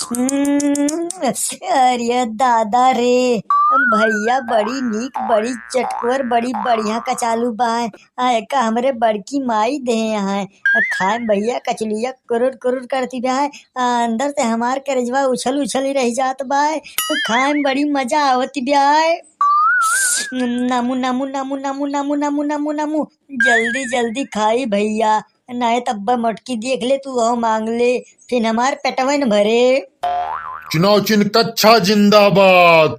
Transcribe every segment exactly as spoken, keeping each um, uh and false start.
हम्म, अरे दादा रे, भइया बड़ी नीक, बड़ी चटकोर, बड़ी बढ़िया कचालू बाय। आ एका हमरे बड़की माई देहे हैं। आ खाए में भइया कचलिया कुरुर कुरुर करती बाय। आ अंदर से हमार करेजवा उछल उछल ही रह जात बाय। खाए में बड़ी मजा आवत बाय। नमू नमू नमू नमू नमू नमू नमू नमू। जल्दी जल्दी खाई भइया, नाहीं तब मोटकी देख ले तू, हो मांग ले, फिर हमार पेटवे न भरे। चुनाव चिन्ह कच्छा जिंदाबाद।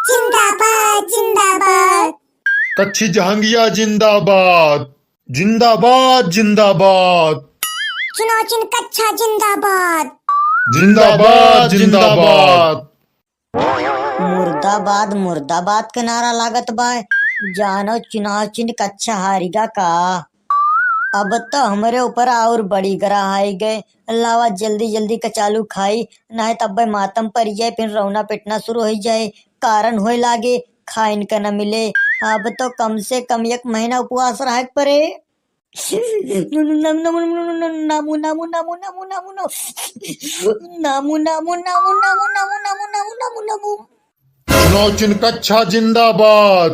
जिंदाबाद, जिंदाबाद। कच्छी जहंगिया जिंदाबाद। जिंदाबाद, जिंदाबाद। चुनाव चिन्ह कच्छा जिंदाबाद। जिंदाबाद, जिंदाबाद। मुर्दाबाद, मुर्दाबाद के नारा लागत बा। जानो चुनाव चिन्ह कच्छा हारिगा का। अब तो हमरे ऊपर और बड़ी ग्रह आई गए। लावा जल्दी जल्दी कचालू खाई, नाहीं तब्बे मातम पड़ जाए, फिर रोना पिटना शुरू हो जाए, कारण होए लागे, खाइन का न मिले। अब तो कम से कम एक महीना उपवास रहे के पड़े। नमू, नमू, नमू। चुनाव चिन्ह कच्छा जिंदाबाद।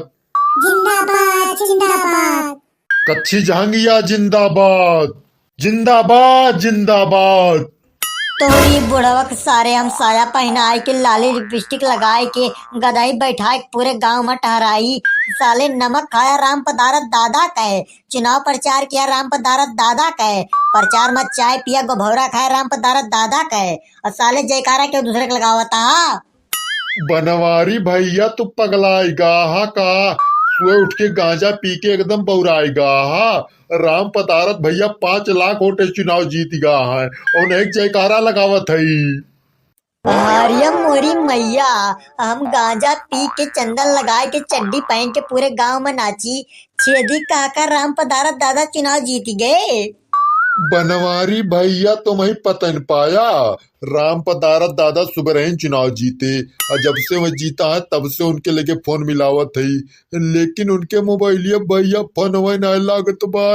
जिंदाबाद, जिंदाबाद। कच्छी जहंगिया जिंदाबाद। जिंदाबाद, जिंदाबाद। तोरी बुढ़वक सारे हम साया पहनाए के, लाली लिपस्टिक लगाए के, गदही बैठाए के पूरे गांव में टहराई। साले नमक खाया राम पदारथ दादा कहे, चुनाव प्रचार किया राम पदारथ दादा कहे, प्रचार मत चाय पिया गोभौरा खाए राम पदारथ दादा कहे, और साले जयकारा क्यों दूसरे के लगावता हा? बनवारी भइया तू पगलाइगा हा का? सुबह उठ के गांजा पी के एकदम बौराइगा हा। राम पदारथ भइया पाँच लाख वोट चुनाव जीत गा है और एक जयकारा लगावत है। अरे मोरी मैया, हम गांजा पी के चंदन लगाए के चड्डी पहन के पूरे गांव में नाची। छेदी काका राम पदारथ दादा चुनाव जीत गए। बनवारी भइया तुम्हें पता न पाया, राम पदारथ दादा सुबह ही चुनाव जीते, और जब से वह जीता है तब से उनके लगे फोन मिलावत है, लेकिन उनके मोबाइलिया भइया फोन वही ना लागत बा,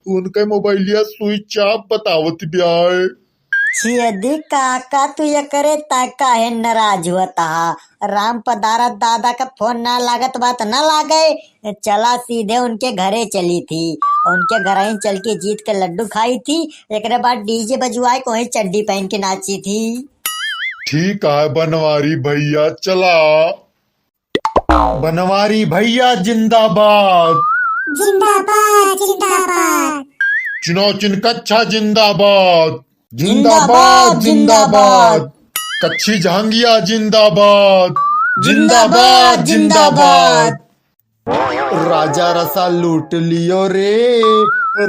उनके मोबाइलिया स्विच ऑफ बतावत बा। छेदी काका, तू एकरे ता काहे नाराज होत हा? राम पदारथ दादा का फोन ना लागत बा त ना लागे, चला सीधे उनके घरे चली थी, उनके घर ही चल के जीत के लड्डू खाई थी, एकरे बाद डीजे बजवाए के वहीं चड्डी पहन के नाची थी। ठीक है बनवारी भइया, चला। बनवारी भइया जिंदाबाद। जिंदाबाद, जिंदाबाद। चुनाव चिन्ह कच्छा जिंदाबाद। जिंदाबाद, जिंदाबाद। कच्छी जहांगिया जिंदाबाद। जिंदाबाद, जिंदाबाद। राजा रसा लूट लियो रे,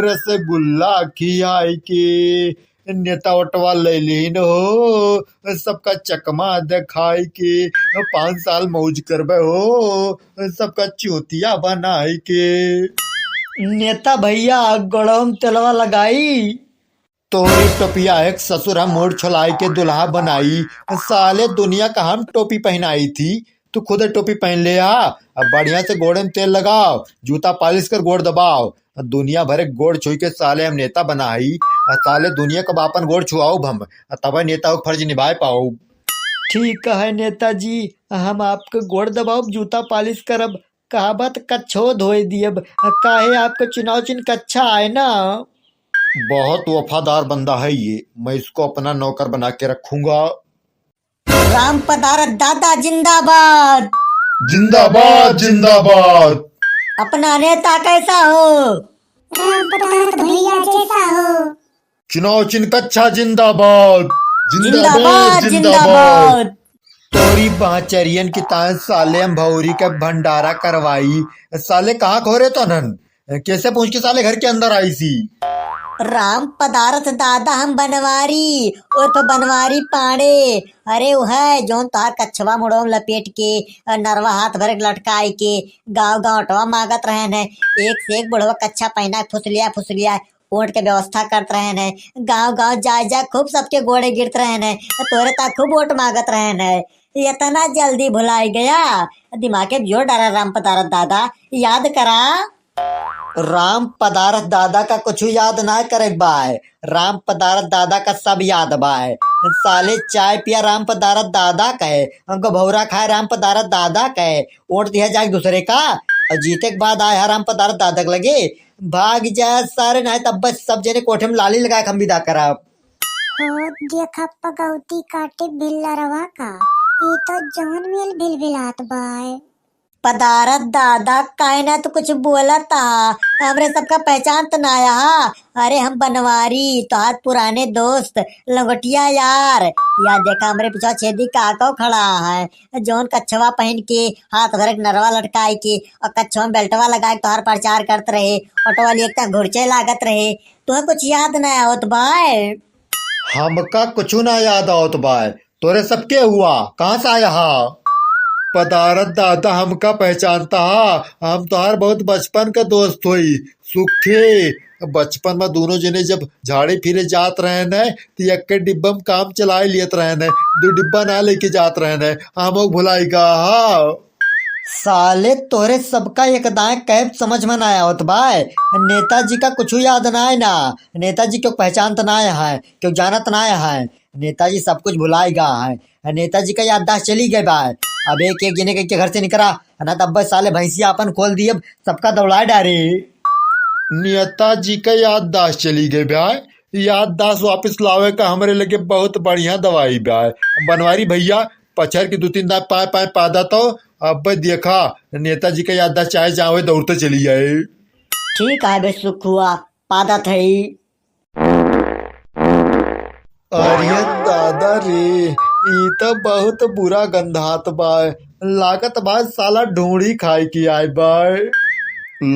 रसगुल्ला खियाई के। नेता ओटवा ले लीन हो, सबका चकमा दिखाई के, पाँच साल मौज करबे हो, सबका चूतिया बनाई के। नेता भइया, गोड़वा में तेलवा लगाई। तोरी टोपिया एक ससुर हम मोड़ छोलाई के दुल्हा बनाई, साले दुनिया का हम टोपी पहनाई थी, तू खुद टोपी पहन ले आ। अब बढ़िया से गोड़े में तेल लगाओ, जूता पालिश कर गोड़ दबाओ। दुनिया भर के गोड़ छुई के साले हम नेता बनाई, आ साले दुनिया का आपन गोड़ छुआउब हम, आ तबे नेता के फर्ज निभाए पाउब। ठीक है नेताजी, हम आपके गोड़ दबाउब, जूता पालिश करब, कहबा त कच्छो धोए दियब, आ काहे आपके चुनाव चिन्ह कच्छा आए ना। बहुत वफादार बंदा है ये, मैं इसको अपना नौकर बना के रखूंगा। राम पदारथ दादा जिंदाबाद। जिंदाबाद, जिंदाबाद। अपना नेता कैसा हो? राम पदारथ भइया जैसा हो। चुनाव चिन्ह कच्छा जिंदाबाद। जिंदाबाद, जिंदाबाद। तोरी बाँचरियन की तान साले हम भौरी का भंडारा करवाई। साले कहाँ खोरे तो नन? कैसे पहुँच के साले घर के अंदर आइसी? राम पदारथ दादा हम बनवारी, उर्फ बनवारी पांड़े। अरे उ है जौन तोहार कच्छवा मुड़वा में लपेट के, नरवा हाथ भर के लटकाई के, गाँव गाँव ओटवा मांगत रहन है। एक से एक बुढ़वा कच्छा पहना, फुसलिया फुसलिया, वोट के व्यवस्था करत रहन है। गाँव गाँव जाए जाए खूब सबके गोड़े गिरत रहन है, तोरे ता खूब वोट मांगत रहन है। इतना जल्दी भुलाई गया? दिमाग के जोर डारा राम पदारथ दादा, याद करा। राम पदारथ दादा का कुछ याद ना करे बाय, राम पदारथ दादा का सब याद बाय। साले चाय पिया राम पदारथ दादा कहे, हमको भौरा खाए राम पदारथ दादा कहे, वोट दिया जाए दूसरे का, और जीते के बाद आए हा राम पदारथ दादा के लगे। भाग जा सारे, नहीं तब बस सब जने कोठे में लाली लगाए के हम विदा करब। हो देखा पगौती काटे भिल्लरवा का, ई तो जौन मेल भिलभिलात बाय। पदारथ दादा, काहे ना तू कुछ बोलत हा? हमरे सबका पहचान त ना आया हा। अरे हम बनवारी, तोहार पुराने दोस्त, लंगोटिया यार। या देखा हमरे पीछा छेदी काको खड़ा है, जौन कच्छवा पहिन के, हाथ भर एक नरवा लटकाए के और कच्छवा में बेल्टवा लगाए के तोहार प्रचार करत रहे। ऑटो वाली एकदम घुरचे लागत रहे। तुहे कुछ याद ना आवत बाय? हमका कुछ ना याद आवत बाय। तोरे सबके हुआ, कहाँ से आया हा? पदारथ दादा हमका पहचानता हा, हम तोहार बहुत बचपन का दोस्त होई। सुखे, बचपन में दोनों जने जब झाड़े फिरे जात रहे न, तो यक्के डिब्बा में काम चलाए लियत रहे न, दो डिब्बा ना लेके जात रहे न, हम भुलाई गा हा। साले तोरे सबका एक दाएं कैब समझ में ना आवत बाय। नेताजी का कुछ याद ना है ना, नेताजी क्यों पहचानत ना है, क्यों जानत ना है। नेताजी सब कुछ भुलाई गा है। नेताजी का याददाश्त चली गई बा। अब एक एक जने के, के घर से निकरा, ना तब बस साले भैंसिया अपन खोल दिए, सबका दौड़ा डारे। नेताजी का याददाश्त चली गई बा। याददाश्त वापस लावे का हमरे लगे बहुत बढ़िया दवाई बा। बनवारी भैया, पछर के दो तीन दांत पाए पाए पादा तो, अब देखा नेताजी का याददाश्त चाहे जावे दौड़ते चली जाए। ठीक है बे सुखुआ, पादा थई। अरे दादा रे, ई त बहुत बुरा गंधात बा। लागत बा साला ढूंढी खाए के आए बा।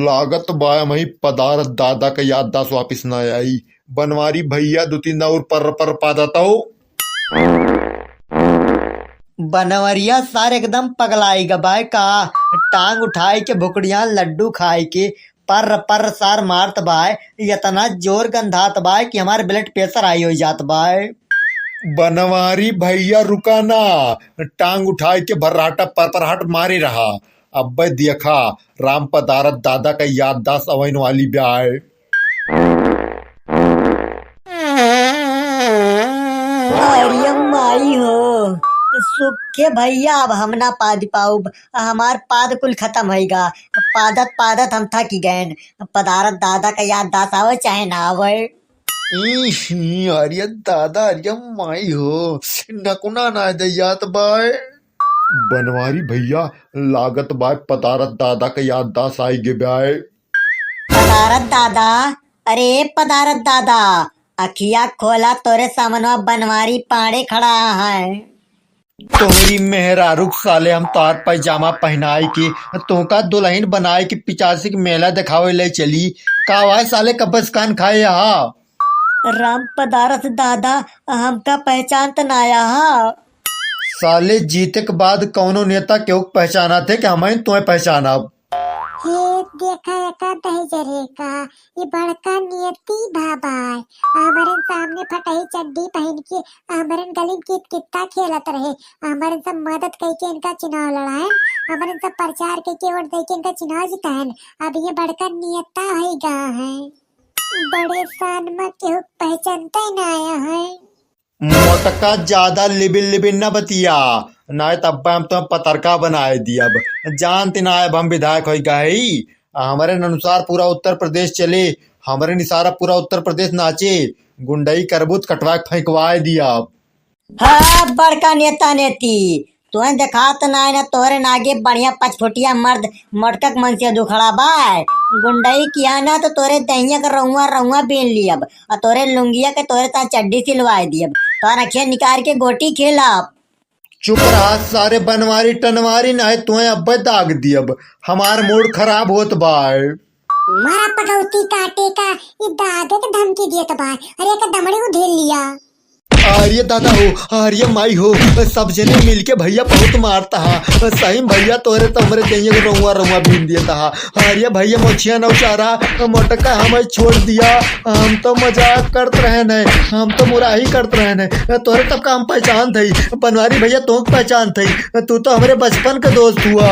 लागत बा हमही पदारथ दादा का याददाश्त वापिस ना आई। बनवारी भैया दो तीन और पर्र पर्र पादत हो। बनवरिया सार एकदम पगलाई ग बाय का, टांग उठाए के भुकड़िया लड्डू खाए के पर्र पर्र सार मारत बाय, इतना जोर गंधात बाय कि हमार blood pressure high हो जात बाय। बनवारी भैया रुका ना, टांग उठाए के भर्राटा पर पर हट मारे रहा। अब्बे देखा राम पदारथ दादा का याददाश्त अवैन वाली ब्याय। अरे माई हो, सुखे भैया, अब हम ना पाद पाउब, हमार पाद कुल खतम होइगा। पादत पादत हम थकी गएन। पदारथ दादा का याददाश्त आवे चाहे ना आवे। ई, अरे दादा, अरे माई हो, नकुना ना दे जात बाय। बनवारी भैया, लागत बाय पदारथ दादा का याददाश्त आई गे बाय। पदारथ दादा, अरे पदारथ दादा, अखिया खोला, तोरे सामनवा बनवारी पाड़े खड़ा है। तोहरी मेहरारू के साले हम तोहार पैजामा पहनाई के, तोहका दुल्हन बनाई के पिचासी के मेला देखावे ले चली। का भाई साले कब्बस कान खाए हा? राम पदारथ दादा, हमका पहचान त ना आया हा। साले जीते के बाद कौनो नेता केहू के पहचाना थे कि हम तुम्हें पहचानब? हे देखा एका दहिजरे का, ये बड़का नियति भा बाय। हमरन सामने फटही चड्डी पहिन के हमरन गली में कित कित्ता खेलत रहे। हमरन सब मदद कइके इनका चुनाव लड़ाएन, हमरन सब प्रचार कइके वोट दइके इनका चुनाव जिताएन। अब ये बड़का नियता होइ गा है। बड़े शान में केहू पहचानते ना आया है। मोटका ज्यादा लिबिन लिबिन न बतिया, नाय तब हम तो पतरका बनाए दियब। जानती ना अब हम विधायक होई गई। हमरे अनुसार पूरा उत्तर प्रदेश चले, हमरे इशारा पूरा उत्तर प्रदेश नाचे। गुंडई करबू त कटवा के फेंकवाए दियब। हाँ, बड़का नेता नेती, तोहे देखात नाय ना, तोहरे नागे बढ़िया पचफुटिया मर्द मोटका के मन से दुखड़ा बाय। गुंडई किया ना तो तोरे दहिया के रउआ रउआ बीन लियब, और तोरे लुंगिया के तोरे ता चड्डी सिलवाए दियब, तोहर अखिया निकाल के गोटी खेलब। चुप रहा सारे बनवारी टनवारी, नाय तोहे अब्बे दाग दियब। हमार मूड खराब होत बाय। मारा पगौती काटे का, ई दादे के धमकी दियत बाय। अरे एका दमड़ी उधेल लिया। अरे दादा हो, अरे माई हो, सब जने मिलके भैया बहुत मारता हा। सही में भैया तोरे तो हमरे दहिया के रउआ रउआ बीन देता हा। अरे भैया मोछिया नौचारा, मोटका हमें छोड़ दिया। हम तो मजाक करत रहे न, हम तो मुराही करत रहे न। तोरे तब का हम पहचान थई, बनवारी भैया तोहक पहचान थई। तू तो हमरे बचपन के दोस्त हुआ।